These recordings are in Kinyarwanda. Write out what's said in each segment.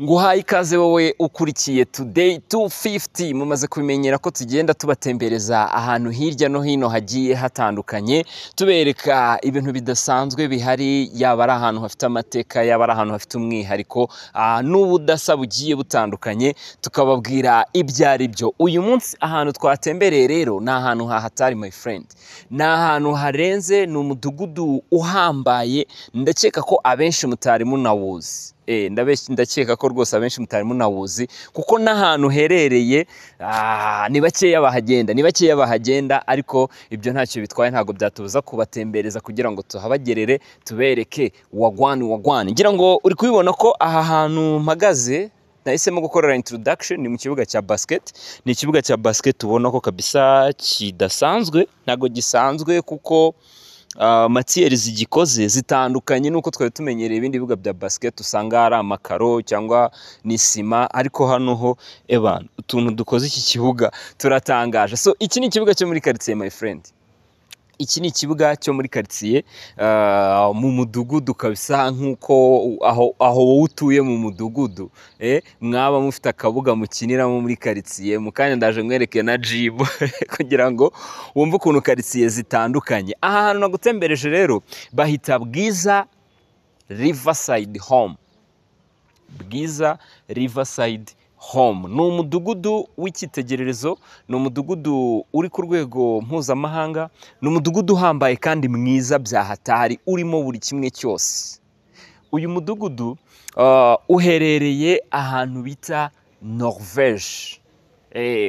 Nguhaye ikaze wowe ukurikiye Today 250. Mumaze kubimenyera ko tugenda tubatembereza ahantu hirya no hino hagiye hatandukanye, tubereka ibintu bidasanzwe bihari, yaba ari ahantu hafite amateka, yaba ari ahantu hafite umwihariko n'ubudasa bugiye butandukanye, tukababwira ibyo ari byo. Uyu munsi ahantu twatembereye rero ni ahantu hahatari, my friend, ni ahantu harenze, ni umudugudu uhambaye. Ndakeka ko abenshi mutari munawuzi. Ndakeka ko rwose abenshi mutari munawuzi, kuko n'ahantu herereye ni bakeya bahagenda, ni bakeya bahagenda. Ariko ibyo ntacyo bitwaye, ntabwo byatubuza kubatembereza kugira ngo tuhabagerere, tubereke wagwan wagwan. Ngira ngo uri kubibona ko aha hantu mpagaze nahisemo gukorera introduction ni mu kibuga cya basket. Ni ikibuga cya basket ubona ko kabisa kidasanzwe, ntabwo gisanzwe, kuko matière zigikoze zitandukanye n'uko twari tumenyereye ibindi bibuga bya basket, usanga ari amakaro cyangwa ni sima. Ariko hano ho ebana, utuntu dukoze iki kibuga turatangaje. So iki ni ikibuga cyo muri quartier, my friend. Iki ni ikibuga cyo muri quartier, mu mudugudu kabisa, nk'uko aho wowe utuye mu mudugudu mwaba mufite akabuga mukiniramo muri quartier. Mu kanya ndaje mwereke na jibu kugira ngo wumve ukuntu quartier zitandukanye. Aha hantu nagutembereje rero bahita Bwiza Riverside Home. Bwiza Riverside Home ni umudugudu w'icyitegererezo, ni umudugudu uri ku rwego mpuzamahanga, ni umudugudu uhambaye kandi mwiza bya hatari, urimo buri kimwe cyose. Uyu mudugudu uherereye ahantu bita Norvège.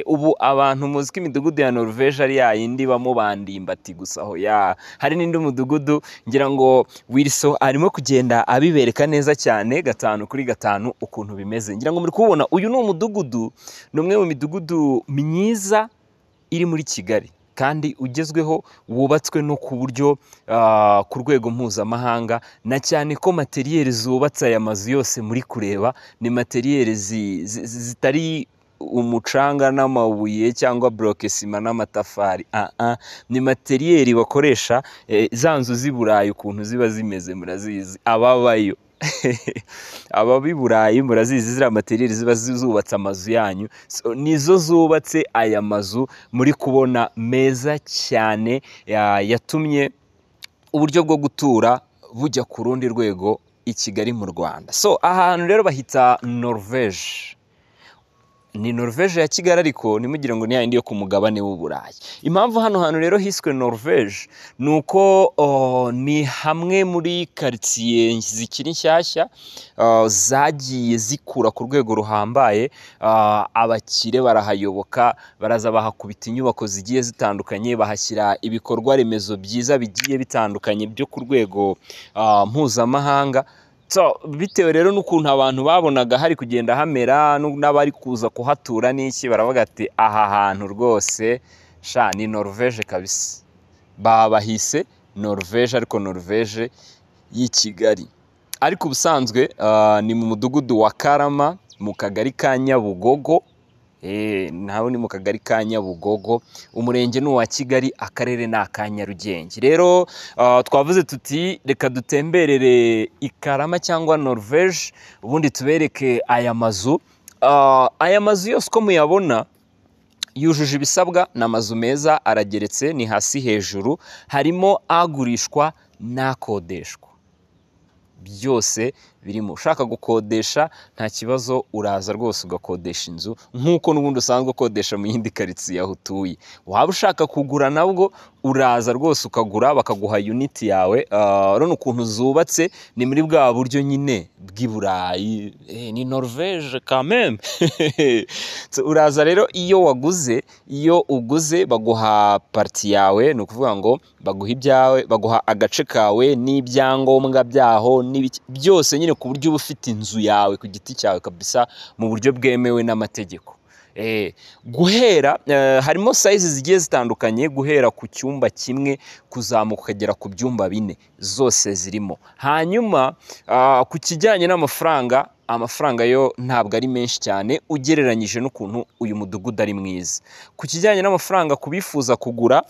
Ubu abantu muzi ko imidugudu ya Norvège ari ya yindi ibamo bandimbati gusa. Aho ya hari n'indi mudugudu, ngira ngo Wilson arimo kugenda abibereka neza cyane gatanu kuri gatanu ukuntu bimeze. Ngira ngo muri kubona, uyu ni umudugudu, ni umwe mu midugudu myiza iri muri Kigali kandi ugezweho, wubatswe no ku buryo ku rwego mpuzamahanga, na cyane ko matériel zubatse aya mazu yose muri kureba ni matériel zitari umucanga n'amabuye cyangwa bloc ciment n'amatafari. Ni matériel bakoresha za nzu z'i Burayi ukuntu ziba zimeze murazizi, ababayo, ababa i Burayi murazizi ziriya matériel ziba zubatse amazu yanyu. So, nizo zubatse aya mazu muri kubona meza cyane, yatumye uburyo bwo gutura bujya ku rundi rwego i Kigali mu Rwanda. So aha hantu rero bahita Norvège, ni Norvège ya Kigali, ariko ntimugire ngo ni yindi yo ku mugabane w'Uburayi. Impamvu hano hantu rero hiswe Norvège ni uko ni hamwe muri quartier zikiri nshyashya, zagiye zikura ku rwego ruhambaye. Abakire barahayoboka, baraza bahakubita inyubako zigiye zitandukanye, bahashyira ibikorwa remezo byiza bigiye bitandukanye byo ku rwego mpuzamahanga. So, bitewe rero n'ukuntu abantu babonaga hari kugenda hamera n'abari kuza kuhatura n'iki, baravuga ati: "Aha hantu rwose sha ni Norvège kabisa." Babahise Norvège, ariko Norvège y'i Kigali. Ariko ubusanzwe ni mu mudugudu wa Karama, mu kagari ka Nyabugogo. Naho ni mu kagari ka Nyabugogo, umurenge ni uwa Kigali, akarere ni aka Nyarugenge. Rero twavuze tuti reka dutemberere i Karama cyangwa Norvège, ubundi tubereke aya mazu. Aya mazu yose uko muyabona yujuje ibisabwa, ni amazu meza, arageretse, ni hasi hejuru, harimo agurishwa n'akodeshwa, byose birimo. Ushaka gukodesha nta kibazo, uraza rwose ugakodesha inzu nk'uko n'ubundi usanzwe ukodesha mu yindi karitsiye aho utuye. Waba ushaka kugura nabwo uraza rwose ukagura, bakaguha unit yawe. Urabona ukuntu zubatse, ni muri bwa buryo nyine bw'i Burayi, ni Norvège quand même. So, uraza rero iyo waguze, iyo uguze baguha partie yawe, ni ukuvuga ngo baguha ibyawe, baguha agace kawe n'ibyangombwa byaho n'ibiki byose nyine, ku buryo uba ufite inzu yawe ku giti cyawe kabisa mu buryo bwemewe n'amategeko. Guhera harimo size zigiye zitandukanye, guhera ku cyumba kimwe kuzamuka ukagera ku byumba bine, zose zirimo. Hanyuma ku kijyanye n'amafaranga, amafaranga yo ntabwo ari menshi cyane ugereranyije n'ukuntu uyu mudugudu ari mwiza. Ku kijyanye n'amafaranga, ku bifuza kugura,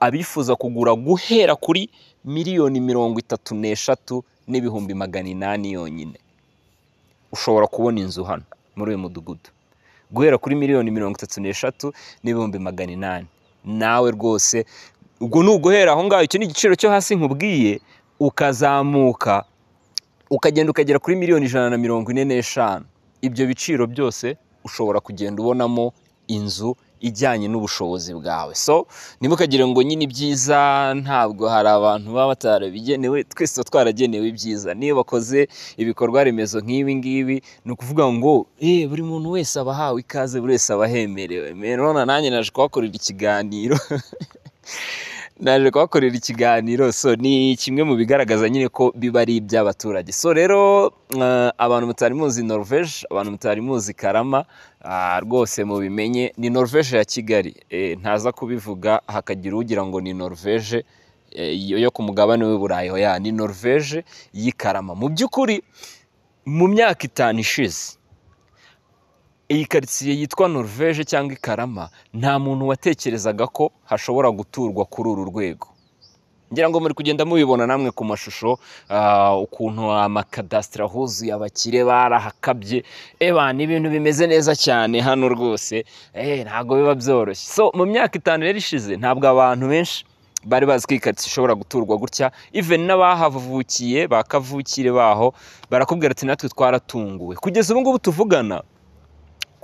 abifuza kugura guhera kuri 33,800,000 yonyine. ushobora kubona inzu hano muri uyu mudugudu guhera kuri 33,800,000. Nawe rwose ubwo ni uguhera aho ngaho, icyo ni igiciro cyo hasi nkubwiye, ukazamuka ukagenda ukagera kuri 145,000,000. Ibyo biciro byose ushobora kugenda ubonamo inzu ijyanye n'ubushobozi bwawe. So ntimukagire ngo nyine ibyiza ntabwo hari abantu baba batarabigenewe, twese tuba twaragenewe ibyiza. Niyo bakoze ibikorwa remezo nk'ibi ngibi, ni ukuvuga ngo buri muntu wese aba ahawe ikaze, buri wese aba ahemerewe. Urabona nanjye naje kuhakorera ikiganiro naje kuhakorera ikiganiro. So ni kimwe mu bigaragaza nyine ko biba ari iby'abaturage. So rero abantu mutari muzi Norvège, abantu mutari muzi Karama, rwose mubimenye ni Norvège ya Kigali. Ntaza kubivuga hakagira ugira ngo ni Norvège yo ku mugabane w'i Burayi, oya, ni Norvège y'i Karama. Mu by'ukuri mu myaka 5 ishize iyi karitsiye yitwa Norvège cyangwa i Karama nta muntu watekerezaga ko hashobora guturwa kuri uru rwego. Ngira ngo muri kugenda mubibona namwe ku mashusho, ukuntu amakadasitiri ahuzuye, abakire barahakabye, eba ni ibintu bimeze neza cyane hano rwose, ntabwo biba byoroshye. So mu myaka 5 rero ishize ntabwo abantu benshi bari bazi ko iyi karitsiye ishobora guturwa gutya. Even n'abahavukiye bakavukire baho barakubwira ati natwe twaratunguwe. Kugeza ubu ngubu tuvugana,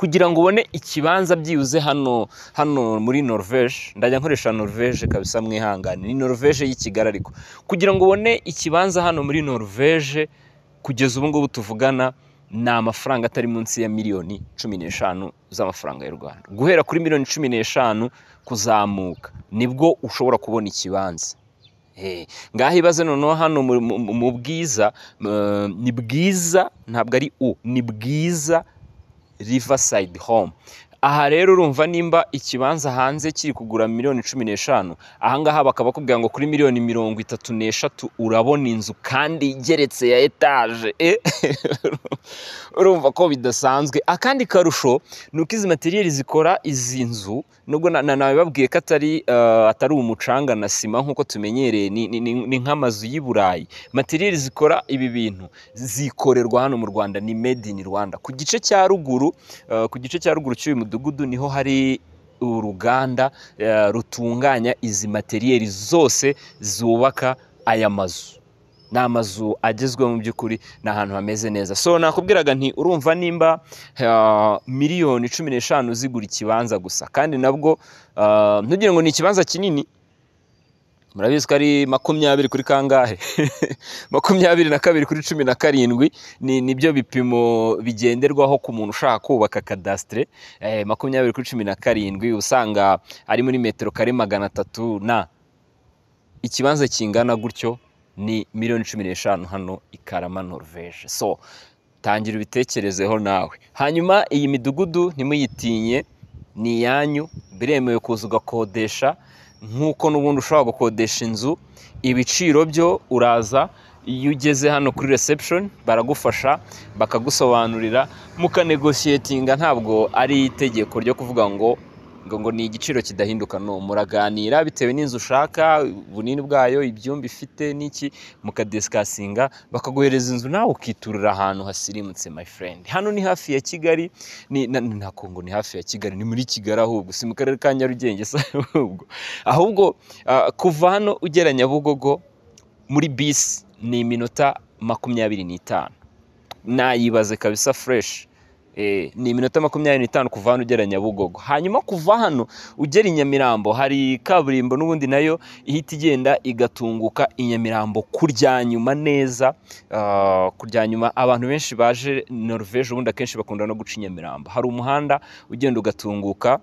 kugira ngo ubone ikibanza byibuze hano muri Norvège, ndajya nkoresha Norvège kabisa mwihangane, ni Norvège y'i Kigali, ariko kugira ngo ubone ikibanza hano muri Norvège kugeza ubu ngubu tuvugana ni amafaranga atari munsi ya 15,000,000 z'amafaranga y'u Rwanda. Guhera kuri 15,000,000 kuzamuka nibwo ushobora kubona ikibanza. Ngaho ibaze noneho hano mu Bwiza, ni Bwiza, ntabwo ari u, ni Bwiza Riverside Home. Aha rero urumva nimba ikibanza hanze kiri kugura 15,000,000, ahangaha bakaba bakubwira ngo kuri 33,000,000 urabona inzu kandi igeretse ya etaje. Urumva ko bidasanzwe. Akandi karusho ni uko izi materiyeri zikora izi nzu, nubwo nabibabwiye ko atari umucanga na sima nk'uko tumenyereye, ni nk'amazu y'i Burayi. Materiyeri zikora ibi bintu zikorerwa hano mu Rwanda, ni made in Rwanda. Ku gice cya ruguru, ku gice cya ruguru cy'uyu mudugudu niho hari uruganda rutunganya izi materiyeri zose zubaka aya mazu. Ni amazu agezweho mu by'ukuri, ni ahantu hameze neza. So nakubwiraga nti urumva nimba 15,000,000 zigura ikibanza gusa, kandi nabwo ntugire ngo ni ikibanza kinini, murabizi ko ari 20 kuri kangahe 22 kuri 17, nibyo bipimo bigenderwaho ku muntu ushaka kubaka kadasitire. 20 kuri 17 usanga ari muri metero kare 300, na ikibanza kingana gutyo ni 15,000,000 hano i Karama Norvège. So tangira ubitekerezeho nawe. Hanyuma iyi midugudu ntimuyitinye, ni iyanyu, biremewe kuza ugakodesha nk'uko n'ubundi ushobora gukodesha inzu. Ibiciro byo uraza iyo ugeze hano kuri reception baragufasha bakagusobanurira, mukanegoshiyetinga. Ntabwo ari itegeko ryo kuvuga ngo ni igiciro kidahinduka, no muraganira bitewe n'inzu ushaka, ubunini bwayo, ibyumba ifite n'iki, mukadisikasinga bakaguhereza inzu nawe ukiturira ahantu hasirimutse. My friend, hano ni hafi ya Kigali, ni nako ngo ni hafi ya Kigali, ni muri Kigali ahubwo, si mu karere ka Nyarugenge se ahubwo kuva hano ugera Nyabugogo muri bisi ni iminota 25, nayibaze kabisa fresh. Ni iminota 25 kuva hano ugera Nyabugogo. Hanyuma kuva hano ugera i Nyamirambo hari kaburimbo n'ubundi nayo ihita igenda igatunguka i Nyamirambo kurya nyuma neza. Kurya nyuma abantu benshi baje Norvège ubundi akenshi bakunda no guca i Nyamirambo, hari umuhanda ugenda ugatunguka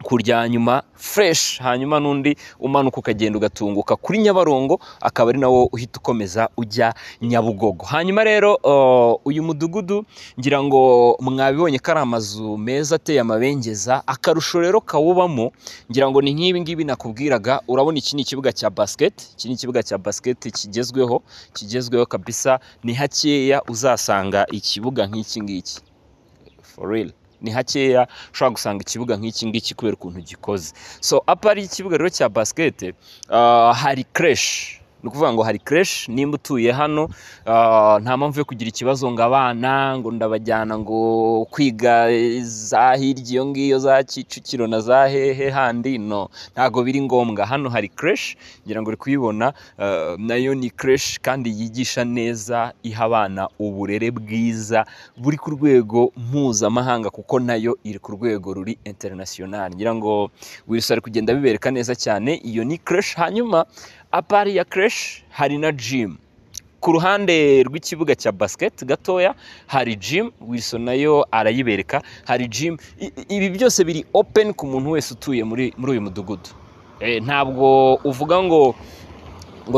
kurya nyuma fresh, hanyuma n'undi umanuka ukagenda ugatunguka kuri Nyabarongo, akaba ari nawo uhita ukomeza ujya Nyabugogo. Hanyuma rero uyu mudugudu ngira ngo mwabibonye ko ari amazu meza ateye amabengeza. Akarusho rero kawubamo ngira ngo ni nk'ibi ngibi nakubwiraga. Urabona iki ni ikibuga cya basket, iki ni ikibuga cya basket kigezweho, kigezweho kabisa. Ni hakeya uzasanga ikibuga nk'iki ngiki, for real ni hakeya ushobora gusanga ikibuga nk'iki ngiki kubera ukuntu gikoze. So apa ari ikibuga rero cya basket, hari creche. Ni ukuvuga ngo hari crèche. Nimba utuye hano, nta mpamvu yo kugira ikibazo ngo abana ngo ndabajyana ngo kwiga za hirya iyo ngiyo, za Kicukiro na za hehe handi. No, ntago biri ngombwa. Hano hari crèche, ngira ngo uri kuyibona. Nayo ni crèche kandi yigisha neza, iha abana uburere bwiza buri ku rwego mpuzamahanga, kuko nayo iri ku rwego ruri international. Ngira ngo Wilson ari kugenda bibereka neza cyane. Iyo ni crèche. Hanyuma à part ya crèche hari na gym. Ku ruhande rw'ikibuga cya basket gatoya hari gym. Wilson nayo arayibereka. Hari gym. Ibi byose biri open ku muntu wese utuye muri uyu mudugudu. Ntabwo uvuga ngo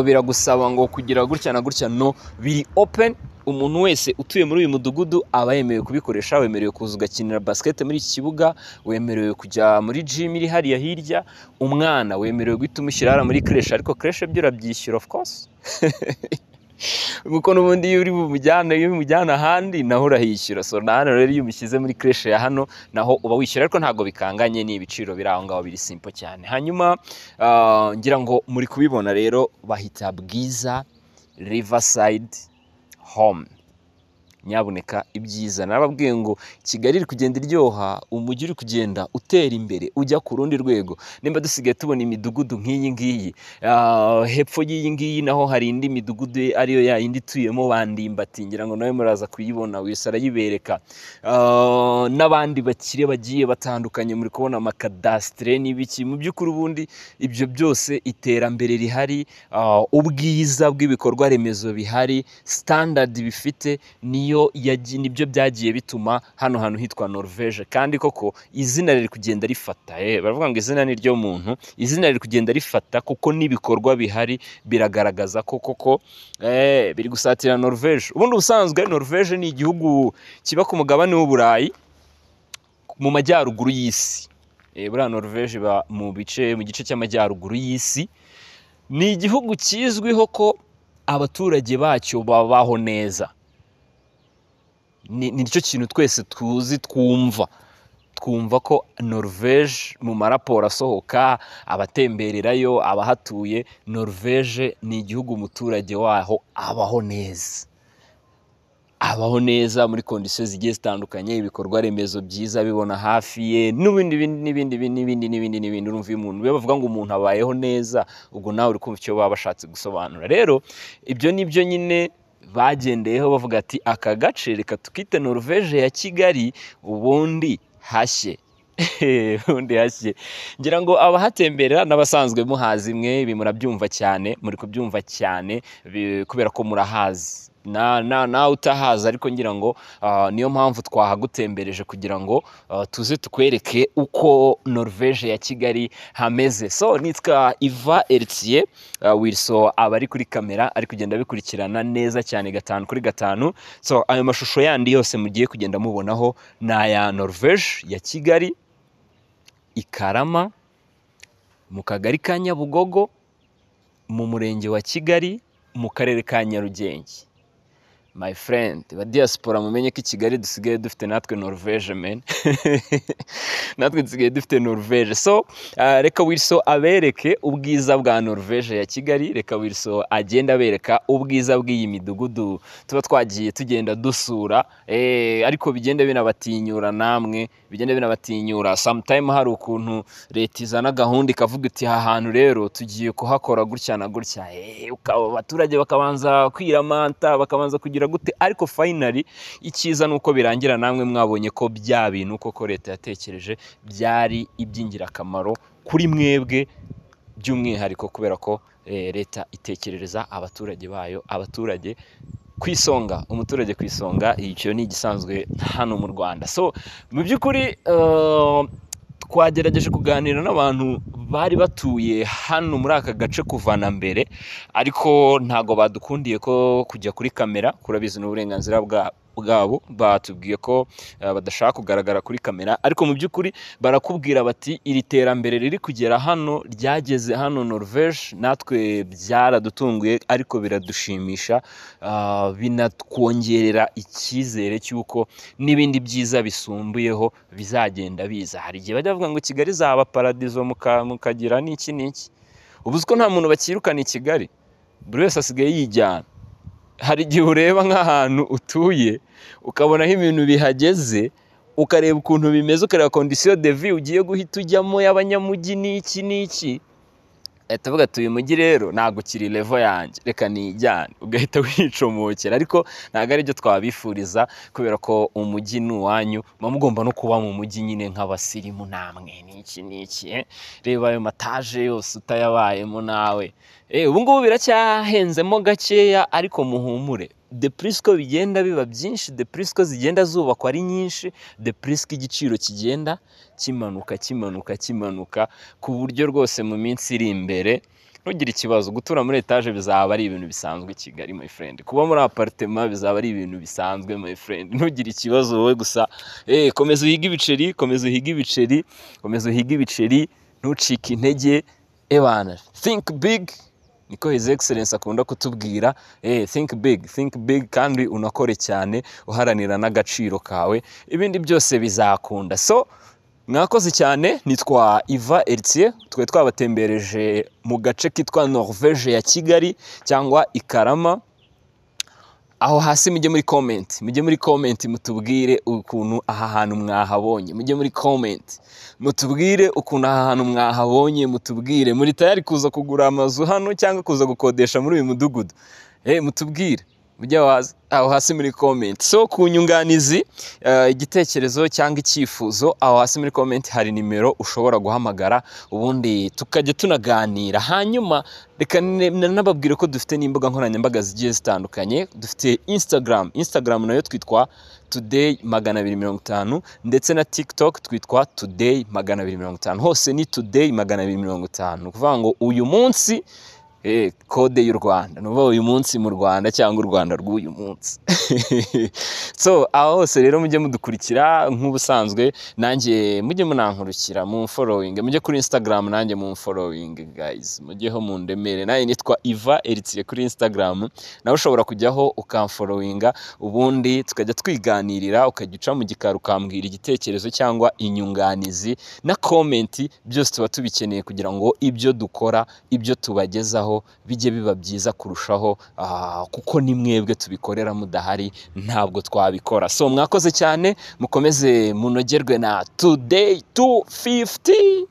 biragusaba ngo kugira gutya na gutya. No, biri open. Umuntu wese utuye muri uyu mudugudu aba yemerewe kubikoresha. Wemerewe kuza ugakinira basket muri iki kibuga, wemerewe kujya muri gym iri hariya hirya, umwana wemerewe guhita umushyira hariya muri crèche, ariko crèche byo urabyishyura, of course, kuko n'ubundi iyo uri bumujyane, iyo umujyana ahandi naho urahishyura. So na hano rero, iyo umushyize muri crèche ya hano naho uba wishyura, ariko ntabwo bikanganye, ni ibiciro biri aho ngaho biri simple cyane. Hanyuma ngira ngo muri kubibona rero, bahita Bwiza Riverside Home. Nyabuneka, ibyiza narababwiye ngo Kigali iri kugenda iryoha, umujyi uri kugenda utera imbere ujya ku rundi rwego. Nimba dusigaye tubona imidugudu nk'iyi ngiyi, hepfo y'iyi ngiyi naho hari indi midugudu, ariyo ya yindi ituyemo Bandimbati, ngira ngo nawe muraza kuyibona, wese arayibereka. N'abandi bakire bagiye batandukanye, muri kubona amakadasitire n'ibiki. Mu by'ukuri ubundi ibyo byose, iterambere rihari, ubwiza bw'ibikorwa remezo bihari, standard bifite, niyo nibyo byagiye bituma hano hantu hitwa Norvege. Kandi koko izina riri kugenda rifata. Baravuga ngo izina ni ryo muntu. Izina riri kugenda rifata, kuko n'ibikorwa bihari biragaragaza ko koko biri gusatira Norvege. Ubundi ubusanzwe Norvege ni igihugu kiba ku mugabane w'Uburayi mu majyaruguru y'isi. Buriya Norvege iba mu gice cy'amajyaruguru y'isi. Ni igihugu kizwiho ko abaturage bacyo babaho neza. Ni nicyo kintu twese tuzi, twumva ko Norvege mu maraporo asohoka, abatembererayo, abahatuye, Norvege ni igihugu umuturage waho abaho neza, abaho neza muri conditions zigiye zitandukanye, ibikorwa remezo byiza bibona hafi ye, n'ibindi n'ibindi n'ibindi n'ibindi n'ibindi. Urumva, iyo umuntu, iyo bavuga ngo umuntu abayeho neza, ubwo nawe uri kumva icyo baba bashatse gusobanura. Rero ibyo ni byo nyine bagendeyeho bavuga ati: "Aka gace reka tukite Norvege ya Kigali, ubundi hashye, ubundi hashye." Ngira ngo abahatemberera n'abasanzwe muhazi mwe, ibi murabyumva cyane, muri kubyumva cyane kubera ko murahazi. Na nawe utahazi, ariko ngira ngo niyo mpamvu twahagutembereje, kugira ngo tuze tukwereke uko Norvege ya Kigali hameze. So nitwa Iva Eritier. Wilson aba ari kuri kamera, ari kugenda abikurikirana neza cyane gatanu kuri gatanu. So ayo mashusho yandi yose mugiye kugenda mubonaho ni aya Norvege ya Kigali, i Karama, mu kagari ka Nyabugogo, mu murenge wa Kigali, mu karere ka Nyarugenge. My friend ba diaspora, mumenye ko i Kigali dusigaye dufite natwe Norvege, man. Natwe dusigaye dufite Norvege. So reka Wilson abereke ubwiza bwa Norvege ya Kigali. Reka Wilson agenda abereka ubwiza bw'iyi midugudu tuba twagiye tugenda dusura, ariko bigenda binabatinyura namwe, bigenda binabatinyura. Sometime hari ukuntu leta izana gahunda ikavuga iti: "Aha hantu rero tugiye kuhakora gutya na gutya." Abaturage bakabanza kwiramanta, bakabanza kugira gute, ariko finally icyiza ni uko birangira namwe mwabonye ko bya bintu koko leta yatekereje byari iby'ingirakamaro kuri mwebwe by'umwihariko, kubera ko leta itekerereza abaturage bayo. Abaturage ku isonga, umuturage ku isonga, icyo ni igisanzwe hano mu Rwanda. So mu by'ukuri twagerageje kuganira n'abantu bari batuye hano muri aka gace kuva na mbere, ariko ntago badukundiye ko kujya kuri kamera. Kurabizi, ni uburenganzira bwabo. Batubwiye ko badashaka kugaragara kuri kamera, ariko mu by'ukuri barakubwira bati: "Iri terambere riri kugera hano, ryageze hano Norvege, natwe byaradutunguye, ariko biradushimisha, binatwongerera icyizere cy'uko n'ibindi byiza bisumbuyeho bizagenda biza." Hari igihe bajya bavuga ngo Kigali izaba paradizo, mukagira n'iki n'iki. Ubu uzi ko nta muntu bakirukana i Kigali? Buri wese asigaye yijyana. Hari igihe ureba nk'ahantu utuye, ukabona aho ibintu bihageze, ukareba ukuntu bimeze, ukareba condition de vie ugiye guhita ujyamo y'abanyamujyi n'iki n'iki, ahita avuga ati: "Uyu mujyi rero ntabwo ukiri level yanjye, reka nijyane", ugahita wicomokera. Ariko ntabwo aribyo twabifuriza, kubera ko umujyi ni uwanyu, muba mugomba no kuba mu mujyi nyine nk'abasirimu namwe n'iki n'iki, eh. Reba ayo mataje yose utayabayemo nawe. Ubu ngubu biracyahenzemo gakeya, ariko muhumure, de plus ko bigenda biba byinshi, de plus ko zigenda zubakwa ari nyinshi, de plus ko igiciro kigenda kimanuka, kimanuka, kimanuka, ku buryo rwose mu minsi iri imbere ntugire ikibazo. Gutura muri etaje bizaba ari ibintu bisanzwe i Kigali, my friend. Kuba muri apartment bizaba ari ibintu bisanzwe, my friend. Ntugire ikibazo wowe gusa, komeza uhige ibiceri, komeza uhige ibiceri, komeza uhige ibiceri, ntucike intege. Ebana, think big, niko His Excellence akunda kutubwira. Think big, think big, kandi unakore cyane uharanira n'agaciro kawe, ibindi byose bizakunda. So mwakoze cyane, nitwa Iva Eritier, twari twabatembereje mu gace kitwa Norvege ya Kigali cyangwa i Karama. Aho hasi mujye muri comment, mujye muri comment mutubwire ukuntu aha hantu mwahabonye. Mujye muri comment mutubwire ukuntu aha hantu mwahabonye, mutubwire muri tayari kuza kugura amazu hano cyangwa kuza gukodesha muri uyu mudugudu. Mutubwire, mujye aho hasi muri comment. So ku nyunganizi, igitekerezo cyangwa icyifuzo, aho hasi muri comment hari nimero ushobora guhamagara, ubundi tukajya tunaganira. Hanyuma reka nababwire ko dufite n'imbuga nkoranyambaga zigiye zitandukanye. Dufite Instagram, Instagram nayo twitwa Today 250, ndetse na TikTok twitwa Today 250. Hose ni Today 250, ni ukuvuga ngo uyu munsi, code y'u Rwanda, ni ukuvuga uyu munsi mu Rwanda cyangwa u Rwanda rw'uyu munsi. So aho hose rero mujye mudukurikira nk'ubusanzwe, nanjye mujye munankurikira mu following, mujye kuri Instagram nanjye mu following, guys, mujyeho mundemere. Nanjye nitwa Iva Eritier kuri Instagram, nawe ushobora kujyaho ukamfollowinga, ubundi tukajya twiganirira, ukajya uca mu gikari ukambwira igitekerezo cyangwa inyunganizi na comment, byose tuba tubikeneye kugira ngo ibyo dukora, ibyo tubagezaho bijye biba byiza kurushaho, kuko ni mwebwe tubikorera, mudahari ntabwo twabikora. So mwakoze cyane, mukomeze munogerwe na Today 250.